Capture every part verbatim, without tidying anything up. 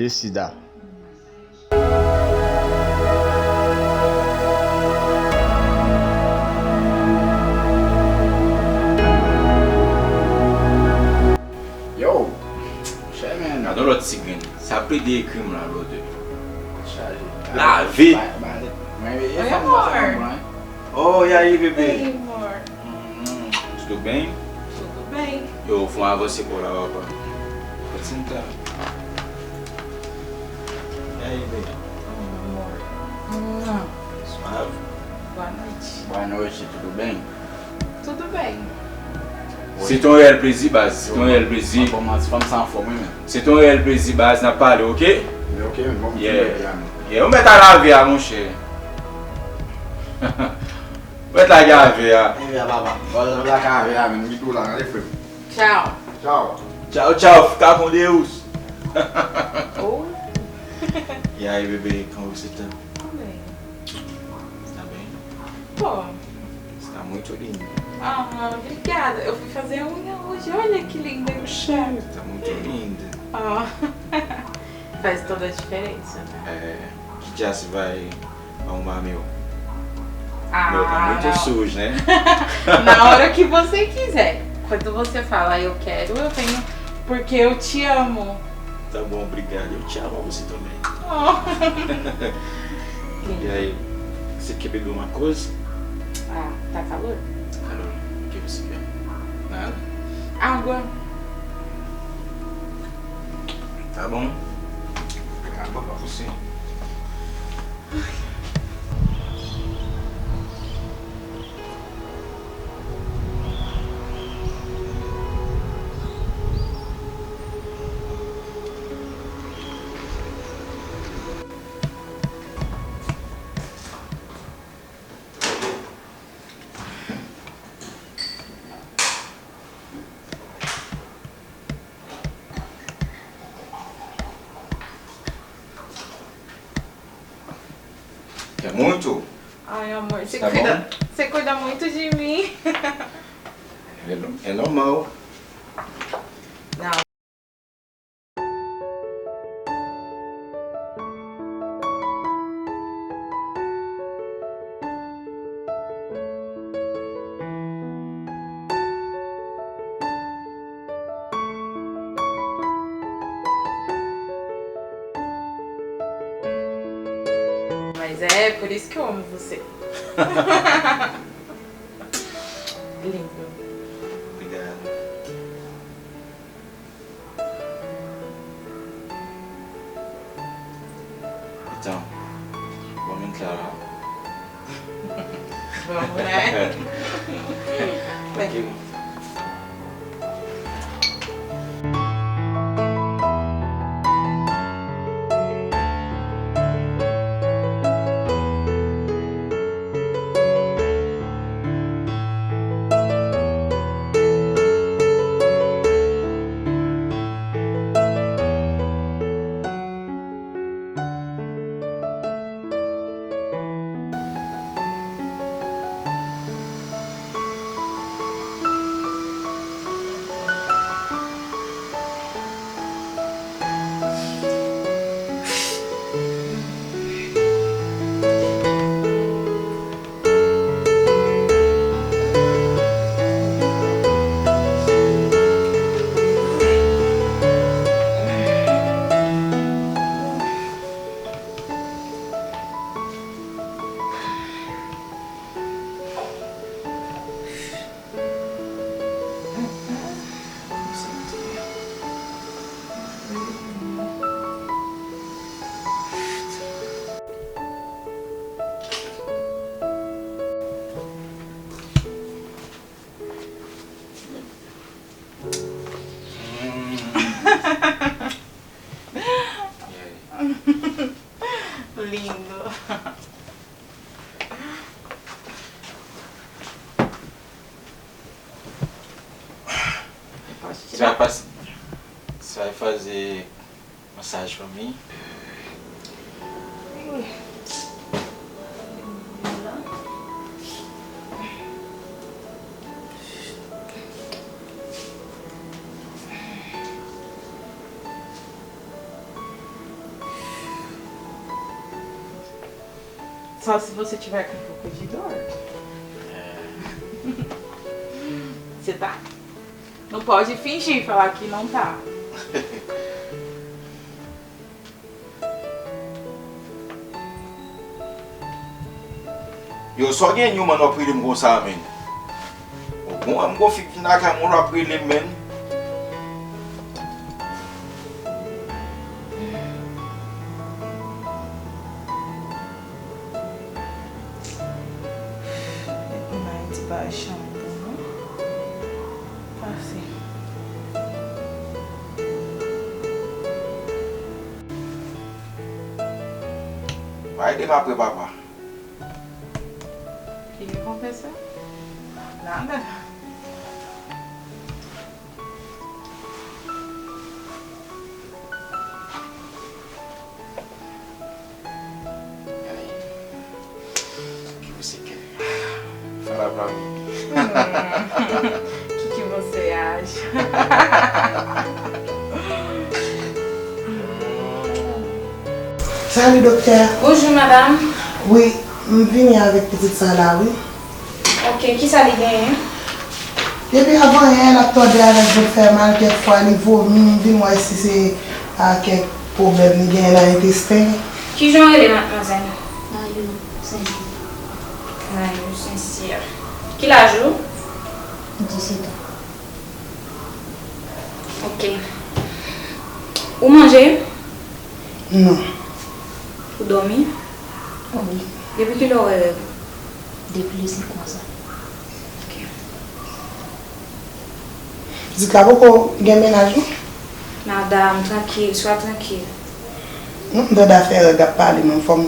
de sida. Yo, chè, men. Gade yon lòt ti grenn. Sa plede ekri m la, brother. Chaje. Lave. Mwen, mwen, mwen, mwen, mwen, mwen, mwen, Oh, e aí, bebê? Ei, amor. Hum, tudo bem? Tudo bem. Yo, fè yon avanse pou la, papa. Pode sentar. E aí, bebê? Hum, amor. Hum. Suave? Boa noite. Boa noite, tudo bem? Tudo bem. Se te yon reyèl plezi, baz. Se te yon reyèl plezi. Mwen kòmanse fanm sa anfòm, wi, men. Se te yon reyèl plezi, baz. N ap pale, oke? Men oke, men bon, yeah. Yeah, ou mèt a lave a, monchè. Mèt la gave a. Ebyen, papa. Bon, la gave a, men, m gen tou la, gade frè m. Tchao. Tchao. Tchao, tchao, fica com Deus. Oh. E aí, bebê, como você tá? Tudo bem. Tá bem? Bom. Está muito linda. Ah, obrigada. Eu fui fazer a unha hoje. Olha que linda que tá. Está muito linda. Ah. Faz toda a diferença, né? É, que dia você vai arrumar meu? Ah, meu tá muito sujo, né? Na hora que você quiser. Quando você fala eu quero, eu venho porque eu te amo. Tá bom, obrigado. Eu te amo a você também. Oh. E aí, você quer beber uma coisa? Ah, tá calor? Calor. O que você quer? Nada? Água. Tá bom. Água pra você. Quer muito? Ai, amor, você tá cuida, bom? Você cuida muito de mim. É, no- é normal. Não. Mas é por isso que eu amo você. Lindo. Obrigado. Então, vamos entrar lá. Vamos, né? Aqui. Lindo. Pode tirar. Você vai, pas- você vai fazer massagem pra mim? Só se você tiver com um pouco de dor. Você tá? Não pode fingir, falar que não tá. Yo, sa w gen Newman w ap rele m konsa, menn? Ou konn wè m gon fi k vin lakay mwen w ap rele m, menn? Nèg moun Ayiti pa janm bon non. Pase. Bay de m apre papa. Ki gen konfesyon? Nada. Ki você quer? Fala pra mim. Hum, o que que você acha? Salut, doktè. Bonjou, madanm. Wi, m vini avèk pitit sa la, wi. Ok, kisa li genyen? Depi avan yè, l ap tòde avèk vant fè mal, kèk fwa li vomi, m vin wè si se, a, kèk pwoblèm li genyen nan entesten. Kijan w rele, madmwazèl? Nayou Sensi. Nayou Sensi. Ki laj ou? Disèt an. Ok. Ou manje? Non. Ou dòmi? Wi. Depi kilè w wè règ ou? Depi le senk mars. Ok. Pitit la poko gen mennaj, non? Madanm, trankil, swa trankil. Non, m tande afè règ ap pale, men fò m,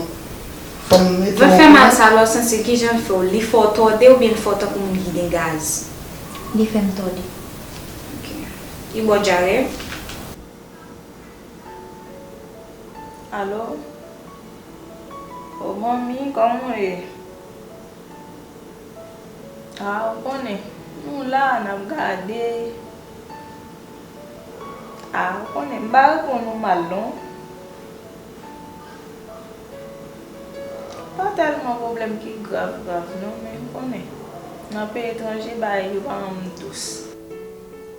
fò m mete w okouran. Vant fè mal sa, lè w santi l, kijan l fè w? Li fè w tòde oubyen l fè w tankou moun ki gen gaz? Li fè m tòde. Ok. Li ba w dyare? Alo? O manmi, kòman w ye? A, ou konnen, nou la, n ap gade. A, ou konnen, m pa reponn ou mal, non. Pa tèlman pwoblèm ki grav, grav, non, men ou konnen, nan peyi etranje, bagay yo pa janm dous.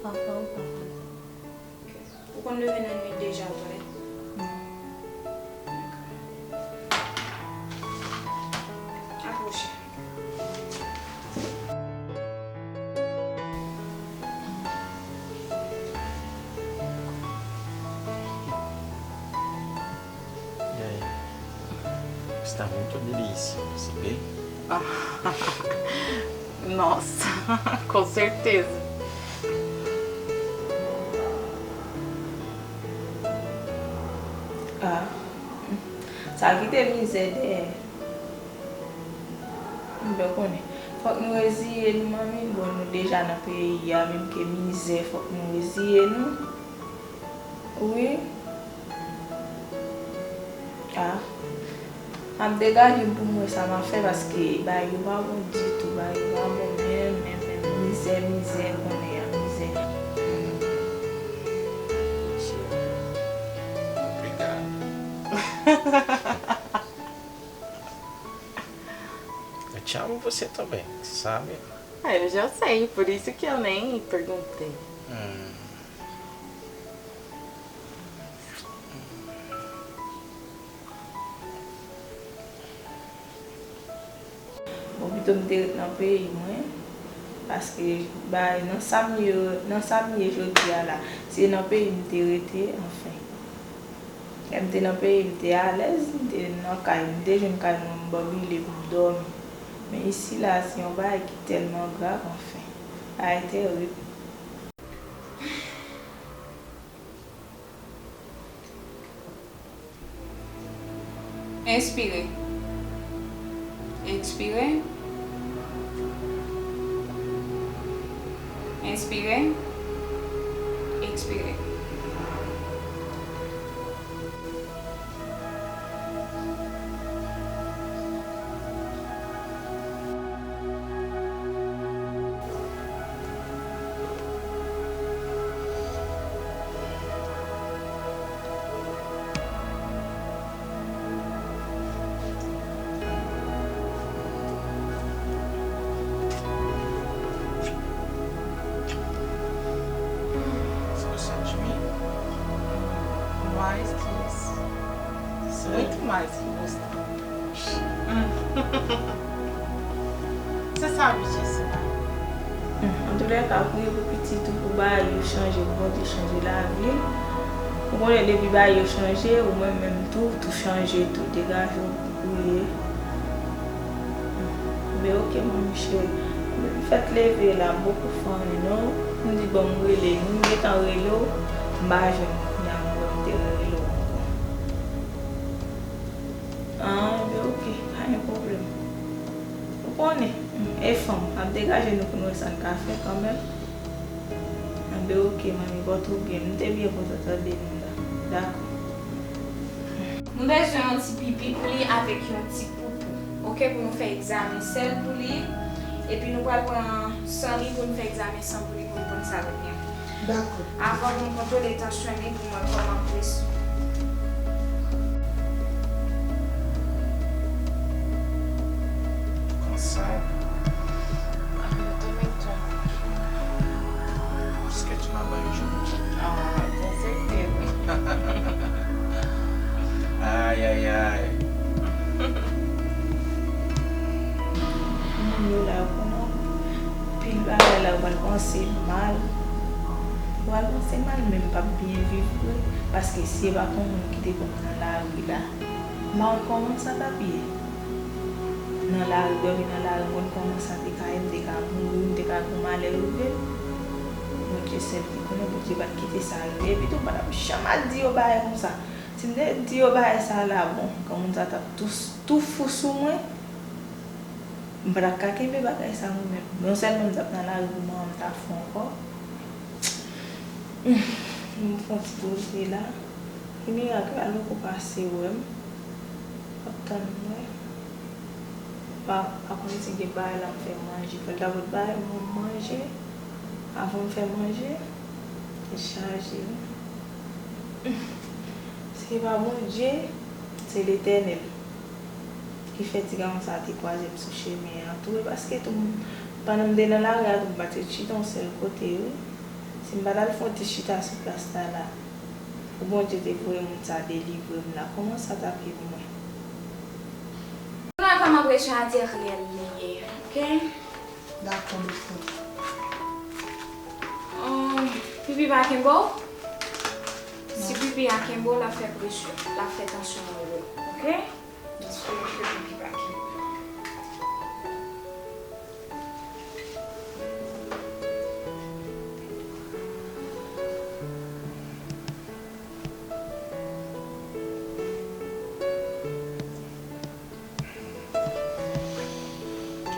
Pafwa ou pa fè sa. Ou konn leve nan nwit deja, ou konn? Non. Dakò. Apwoche. Gay, Gustavo, mwen tou li isi, se big. Nossa, com certeza. Ah, sa kite mizè dèyè. M byen konnen. Fòk nou reziye nou, manmi. Bon, nou deja nan peyi a, menm ke mizè, fòk nou reziye nou. Wi. Ah. M ap degaje m pou m wè sa m ap fè, paske bagay yo pa bon ditou, bagay yo pa bon menm, menm, menm. Mizè, mizè, konnen an, mizè. Obrigado. Eu te amo, você também, sabe? Ah, eu já sei, por isso que eu nem perguntei. Hum. Bon, pito m te ret nan peyi mwen, paske, bay, nan sa m ye, nan sa m ye jodi a la, se nan peyi m te rete, anfen. Lè m te nan peyi m te alèz, m te nan kay, m te jwenn kay mwen, m babile pou m dòmi. Men isi la, se yon bagay ki tèlman grav, anfen. Bagay terib. Enspire. Ekspire. Enspire. Ekspire. Ay, ti bòs la. Hmm. Se sa, wi, se sa. Hmm. Antoulèka, priye pou pitit ou, pou bagay yo chanje, pou Bondye chanje lavi l. Ou konnen, depi bagay yo chanje, ou menm menm tou, tou chanje tou. Degaje w pou priye. Hmm. Men oke, manmi cheri. M fèk leve la, m poko fè anyen non. M di, bon, m rele, m gentan rele w, m pa jwenn ou, kounye a m wè m te rele w ankò. Ah, enben, oke, pa gen pwoblèm. Ou konnen, hmm, e fanm, n ap degaje nou pou n wè sa n ka fè kanmenm. Enben, oke, manmi, pòte w byen. M te byen kontan tande nou la. Dakò. Nou bezwen yon ti pipi pou li avèk yon ti poupou, oke, pou nou fè egzamen sèl pou li, epi nou pral pran san li pou nou fè egzamen san pou li pou nou konn sa l gen. Dakò. Avan pou m kontwole tansyon li pou m wè kòman presyon. Konsa. Amen, tanmen tan. Paske tu m'as banni jou. Ah, sa se vre, wi. Ay, ay, ay. Moun yo la, yo konnen anpil bagay la, yo pral panse mal. Yo pral panse mal, men m p ap byen viv vre. Paske si e pa t yon moun ki te konn nan lari la, m pa konn kòman sa t ap ye. Nan lari, dòmi nan lari, m konn kòman sa te ka ye, m te ka mouri, m te ka gen malè rive m. Bondye sèl ki konnen, Bondye pa t kite sa rive. Epi tou, m pa t ap janm al di yo bagay konsa. Si m te di yo bagay sa la, bon, granmoun sa t ap tou, tou fou sou mwen. M pa t ap ka kenbe bagay sa mwen menm. Non sèlman m t ap nan lari pou manman m ta fou ankò. M fè yon ti poze la. Ki mirak, al poko pase wè m. Ap tann mwen. Pa, pa konn si gen bagay la m fè manje. Fò l ta pot bagay mwen manje. Avan m fè manje. Tèt chaje, wi. Si se pa Bondye, se Letènèl ki fè ti gason sa te kwaze m sou chemen an tou. E paske tou, pandan m te nan lari a tou, m pa t ret chita yon sèl kote, wi. Si m pa t al fè yon ti chita sou plas la la, pou Bondye te voye moun sa delivre m la, kòman sa t ap ye pou mwen? Kounye a kòman presyon ateryèl li ye, oke? Dakò, doktè. Ahn, pipi pa kenbe w? Si pipi a kenbe w, l ap fè presyon, l ap fè tansyon an wo, oke? Jis verifye pipi pa kenbe w.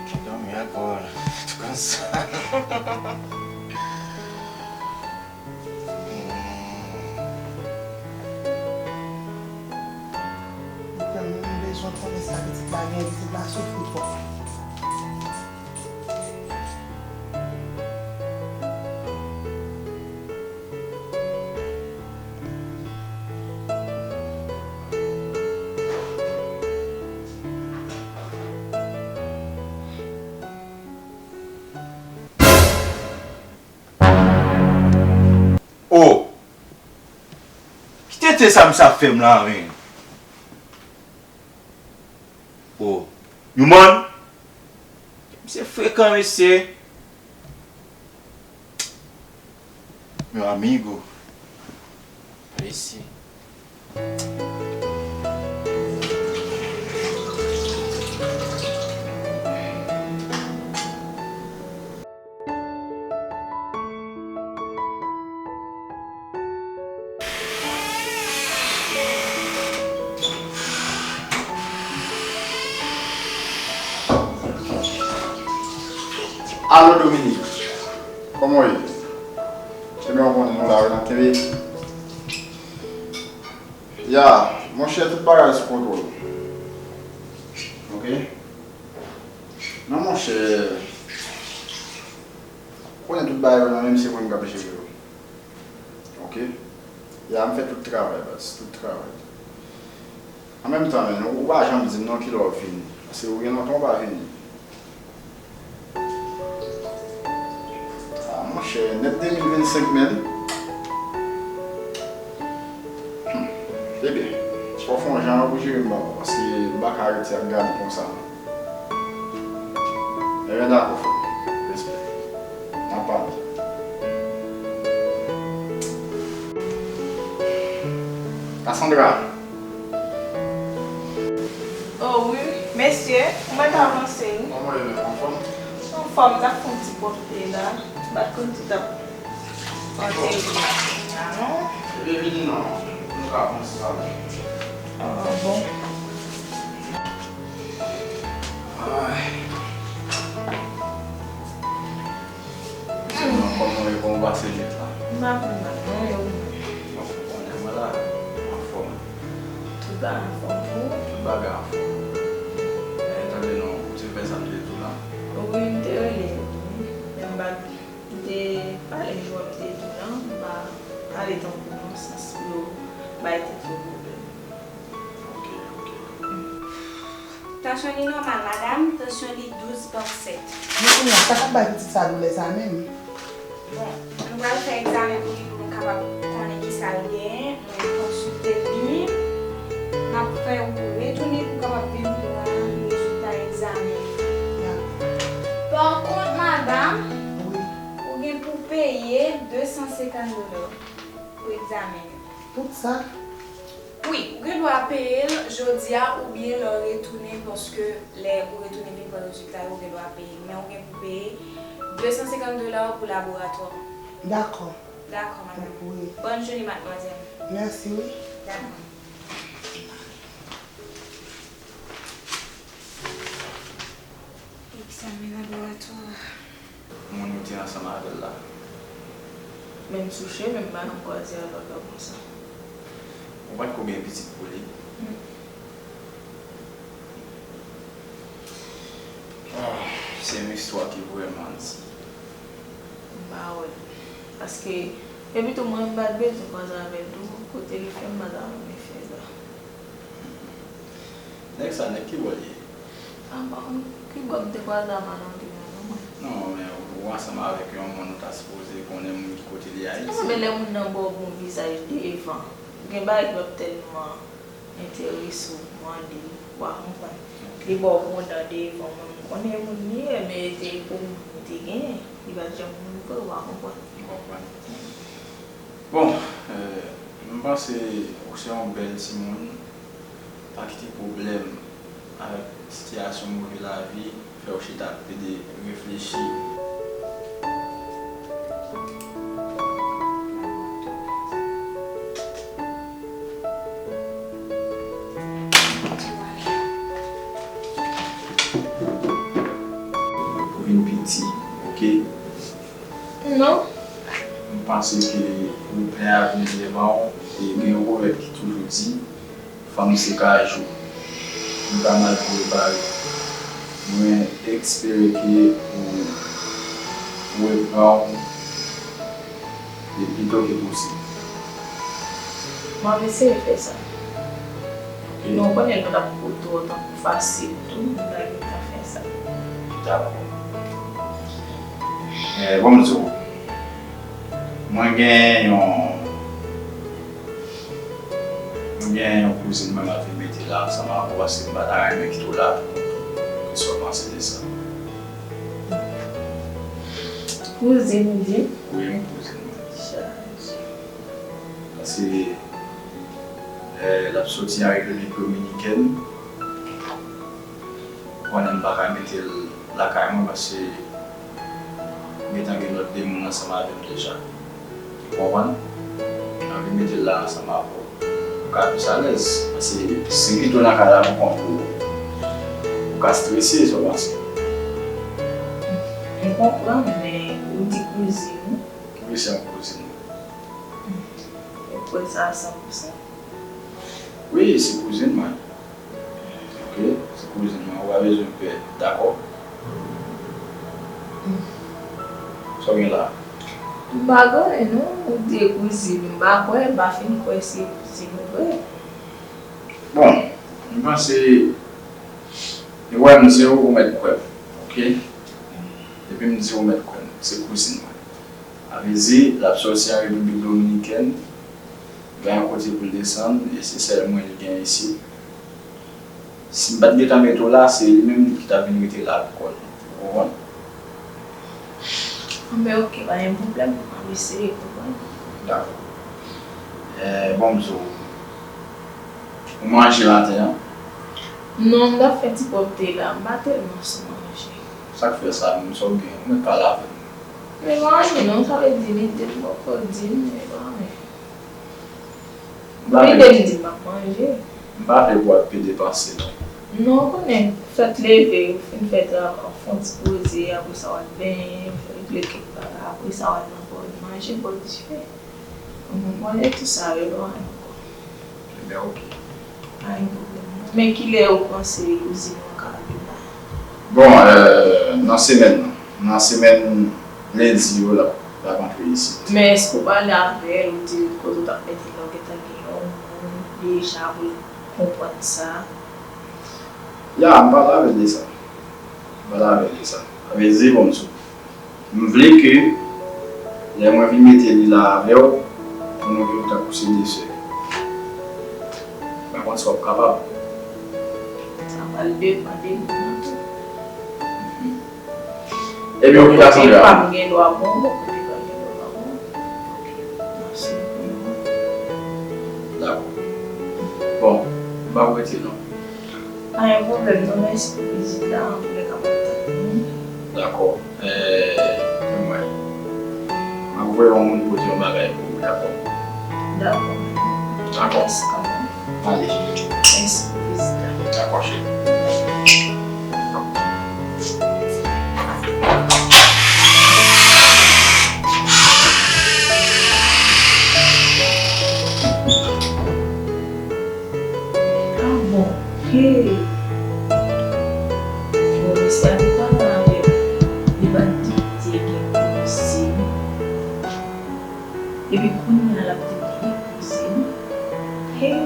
Ki dòmi ankò la. Tout konsa. Doktè, m bezwen konnen sa pitit la gen, pitit la soufri twòp. O! Ki tenten sa misye ap fè m la, menm? O! Newman! Misye frekan, mesye! Meu amigo. Esse. Alo, Dominique. Kòman w ye? Ebyen, w konnen nou la, wi, n ap kenbe. Ya, monchè, tout bagay sou kontwòl. Oke? Non, monchè, konnen tout bagay yo nan men m, se mwen k ap jere yo. Oke? Ya, m fè tout travay, baz, tout travay. An menm tan, men, ou pa janm di m non kilè w ap vini. Paske ou gen lontan ou pa vini. Ah, monchè, nèt de mil vennsenk menm. Hmm. Ebyen, fò w fè yon jan pou jere. Paske m pa ka rete ap gade konsa. Ebyen dakò frè m. Respè. N ap pale. Cassandra. Oh wi, mesye, kòman w avanse wi? Kòman w ye menm, anfòm? Anfòm, m t ap fè yon ti pote la. M pa t konn si w t ap antre la non. Ebyen vini non, nou ka konsa. Ah bon. Ay. Sèlman kòman w ye, kòman w pase nwit la? M pa pi mal non, e ou menm? Bon, ou konnen mwen la, anfòm. Tout bagay anfòm pou ou? Tout bagay anfòm. Men tande non, ou te fè sa m te di w la? Wi, m te rele yo wi. Men m pa t, m te pale jan m te di w lan, m pa pale tankou nan sans pou yo bay tèt yo pwoblèm. Ok, ok. Tansyon li nòmal, madanm, tansyon li douz pa sèt. Men kounye a, sa k ap bay pitit sa doulè sa menm? Bon, nou pral fè egzamen pou li pou nou kapab konnen kisa l genyen. Mwen konsilte l byen. M ap fè ou retounen pou w kapab vin pran rezilta egzamen yo. Pa kont, madanm, wi, ou gen pou peye de san senkant dola pou egzamen yo. Tout sa? Wi, ou gen dwa peye l jodi a oubyen lè w retounen, paske lè ou retounen vin pran rezilta yo, ou gen dwa peye l. Men ou gen pou peye de san senkant dola pou laboratwa. Dakò. Dakò, madanm. Wi. Bòn jounen, madmwazèl. Mèsi, wi. Dakò. Egzamen laboratwa. Moun ou te ansanm avè l la. Menm sou chemen, m pa janm kwaze avè l ankò konsa. Ou pa t ko gen pitit pou li? Hmm. Ah, se yon istwa ki vrèman di. M pa wè. Paske, epi tou, mwen, m pa t bezwen kwaze avè l tou. Kote li fè, m pa ta renmen fè sa. Nèg sa, nèg ki bò l ye? A bon, ki bò m te kwaze a malandren an, non, mwen? Non, men ou ansanm avèk yon moun, ou ta sipoze konnen moun ki kote li ye Ayiti. Non, men lè moun nan ba w bon vizaj devan, gen bagay ki p ap tèlman enterese w, mande, w a konprann. Ok. Li ba w bon dan devan, mwen, m konnen moun li ye, men te pou moun li te genyen, li pa t janm moun vre, w a konprann. M konprann. Bon, euh, m panse ou se yon bèl timoun. Pa kite pwoblèm avèk sitiyasyon move lavi fè w chita ap pede reflechi. Ou vin piti, oke? Non. M panse ke ou plen avni devan w, e gen yon pwovèb ki toujou di, fanm se kajou. M pa mal prepare. Mwen espere ke ou, ou reprann w le pito ke posib. M ap eseye fè sa. Ok. Men w konnen nou t ap kote w tankou fasil tou, m pa gen tan fè sa. Dakò. Eh, bon, m di w, mwen gen yon, mwen gen yon kouzin mwen m ap vin mete la ansanm avè w, paske m pa ta renmen kite w la pou kont ou. Kisa w panse de sa? Kouzin ou di? Wi, yon kouzin mwen. Chaje. Paske, eh, l ap soti an Repiblik Dominikèn. Ou konnen m pa ka mete l lakay mwen paske m gentan gen lòt de moun ansanm avè m deja. Ou konprann? M anvi mete l la ansanm avè w. Ou ka plis alèz. Paske si m kite w nan kay la pou kont ou, ou ka strese, sa w panse? M konprann, men ou di kouzin ou. Wi, se yon kouzin mwen. Ou kwè sa a san pou san? Wi, se kouzin mwen. Ok, se kouzin mwen, ou pa bezwen pè, dakò? Sa w gen la? M pa gen anyen non, ou di e kouzin, m pa kwè, m pa fin kwè se kouzin ou vre. Bon, m panse, e wè m di w, ou mèt kwè m, ok? Depi m di w, ou mèt kwè m, se kouzin mwen. Sa vle di, l ap sòti an Repiblik Dominikèn, gen yon kote pou l desann, e se sèl mwen li gen isit. Si m pa t gentan mete w la, se li menm ki t ap vin rete la avèk kò l. Ou konprann? Anben, oke, pa gen pwoblèm. M ap eseye konprann. Dakò. Eh, bon, m di w, ou manje maten an? Non, m t ap fè ti pòp te la. M pa tèlman sou manje. Sa k fè sa menm? Sa w gen? Ou mèt pale avè m. Men pa anyen non, sa vle di lide m poko di m, men pa anyen. Lide m di m ap manje. M pa vle pou w ap pede panse non. Non, ou konnen, fèt leve, ou fin fè travay, w ap fè yon ti poze, apre sa w al benyen, w al regle kèk bagay, apre sa w al nan kò w manje, bò dife. Ou konprann, e tou sa yo lwen ankò. Ebyen, oke. Pa gen pwoblèm non. Men kilè ou panse kouzin ou ka vin la? Bon, euh, nan semèn nan. Nan semèn lendi yo, l ap, l ap antre isit. Men èske ou pale avè l, ou di l kote w t ap mete l la, ou gentan gen yon moun deja pou l konprann sa? Ya, m pale avè l de sa. M pale avè l de sa. Sa vle di, bon, m sou M vle ke lè mwen vin mete li la avè w, pou nou viv tankou se de sè. M pa konn si w ap kapab. Sa pral depann de nou tou. Ebyen, oke, sa sanble a. Kote pa m gen dwa bon, bon, kote pa m gen dwa pa bon. Oke, mèsi. Dakò. Bon, m p ap rete non. Pa gen pwoblèm non, mèsi pou vizit la, antoulèka m ap tann ou. Dakò. Eh, fè m wè. M ap voye yon moun pote yon bagay pou ou, dakò? Dakò. Dakò. Mèsi kanmenm. Ale. Mèsi pou vizit la. Dakò, cheri. Ah bon? Hey! Bon, mesye a te pale avè m, li pa t di li te gen kouzin. Epi kounye a l ap di m li gen kouzin. Hey!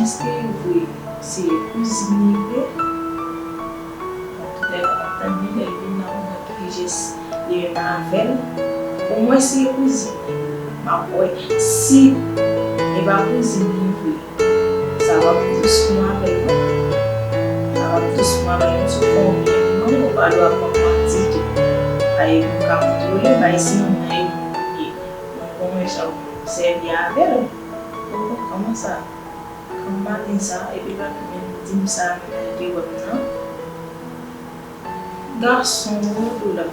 Èske e vre se kouzin li vre? Bon, tout lè m ap tann li, lè l vin la, ou mwen ki jis li menm avè l. Omwen si e kouzin li, m ap wè. Si e pa kouzin li vre, sa va ap dous pou mwen avè l, non. Sa va ap dous pou mwen avè l, menm si w fè yon byen pou mwen, ou pa dwe ap ban m manti tou. Ay, pou m ka kontwole, bay si moun nan e moun li ye. Mwen konn jan w sèvi avè l. Ou konn kòman sa? Kòm maten sa, epi l pa t menm di m sa menm li te wè m nan. Gason vodou la.